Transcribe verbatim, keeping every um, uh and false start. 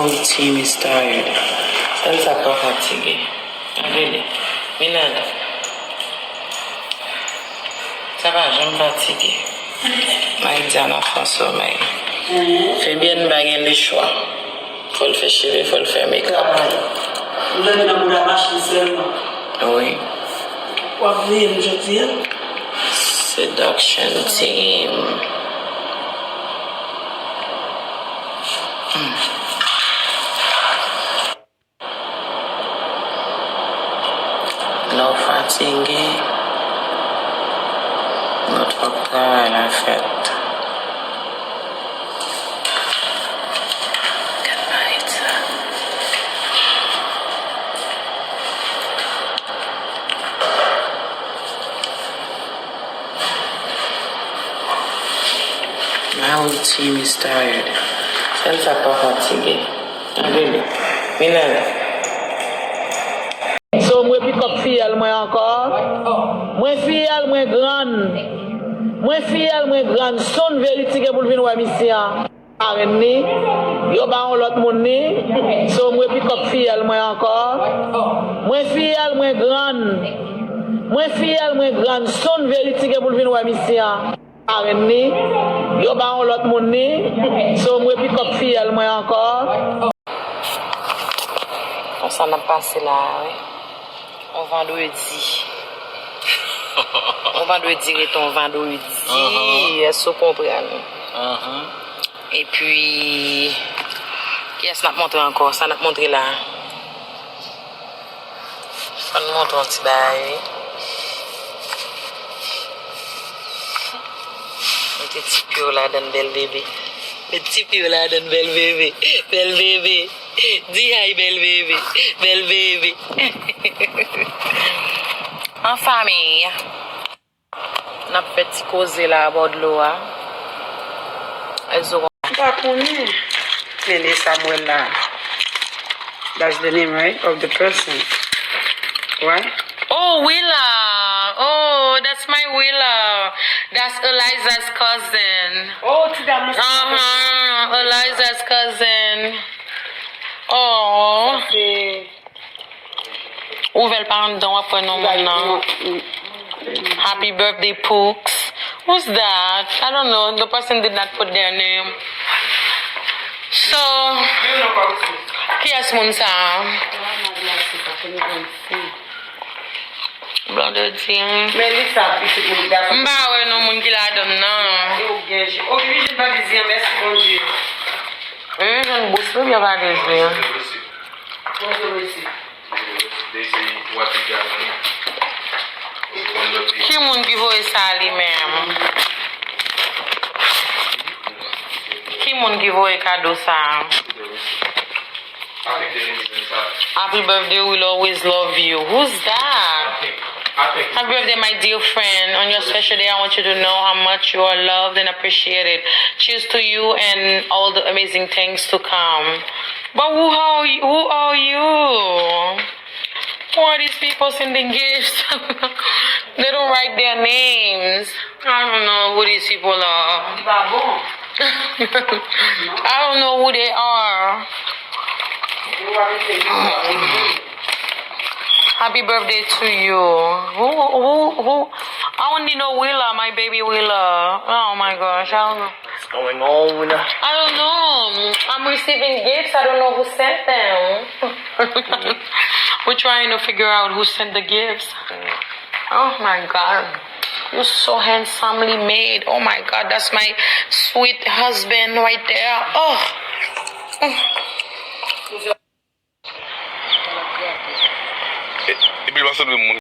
Team is tired. Sèl sa k pa fatige. Tande li. Minad. Sa pa janm fatige. Maidiane an fè yon somèy. Fabienne pa gen lechwa. Fò l fè cheve, fò l fè makeup. Travay. Ou dòmi nan bouda machin sèlman. Wi. W ap veye m jodi a? Seduction team. Hmm. Lè w fatige, nou t fòk travay la fèt. Gad marit sa. My whole team is tired. Sèl sa k pa fatige. Tande li. Minad. So, mwen pikòp fiyèl mwen ankò. Mwen fiyèl mwen grann. Mwen fiyèl mwen grann. Sonn Verity gen pou l vin wè misye a. Parenn ni. Yo ba yon lòt moun ni. So, mwen pikòp fiyèl mwen ankò. Mwen fiyèl mwen grann. Mwen fiyèl mwen grann. Sonn Verity gen pou l vin wè misye a. Parenn ni. Yo ba yon lòt moun ni. So, mwen pikòp fiyèl mwen ankò. Konsa n ap pase la a, wi. On vandredi. On vandredi ret on vandredi. Èske w konprann? Epi, kiyès n ap montre ankò? Sa n ap montre la a. Fò n montre yon ti bagay, wi. Mete ti pye w ladann, bèl bebe. Met ti pye w ladann, bèl bebe. Bèl bebe. Di hi, bèl bebe. Bèl bebe. An fanmi. N ap fè ti koze la abò dlo a. Èske w konprann? M pa konnen. Men e sa m wè la. That's the name, right, of the person. Right? Oh, Willa. Oh, that's my Willa. That's Eliza's cousin. Oh, ti dam nan. Uh-huh. Eliza's cousin. Oh. Sa se Ouvè l pa anndan, w ap wè non moun nan. Happy birthday, Pooks. Who's that? I don't know. The person did not put their name. So, kiyès moun sa a? Blondedy. Men li sa, pitit moun ki ta fè. M pa wè non moun ki ladann nan. E ou gen je. Ok, Eugene pa bizye, mèsi Bondye. Eugene bous li byen pa bizye. Ki moun ki voye sa li menm? Ki moun ki voye kado sa a? Happy birthday, we'll always love you. Who's that? Happy birthday, my dear friend. On your special day, I want you to know how much you are loved and appreciated. Cheers to you and all the amazing things to come. But who are you? Who are you? Who are these people sending gifts? They don't write their names. I don't know who these people are. I don't know who they are. Happy birthday to you. Who, who, who? I only know Willa, my baby Willa. Oh my gosh, I don't know. What's going on? I don't know. I'm receiving gifts. I don't know who sent them. We're trying to figure out who sent the gifts. Oh my God. You're so handsomely made. Oh my God, that's my sweet husband right there. Oh. E, epi l pa sot moun.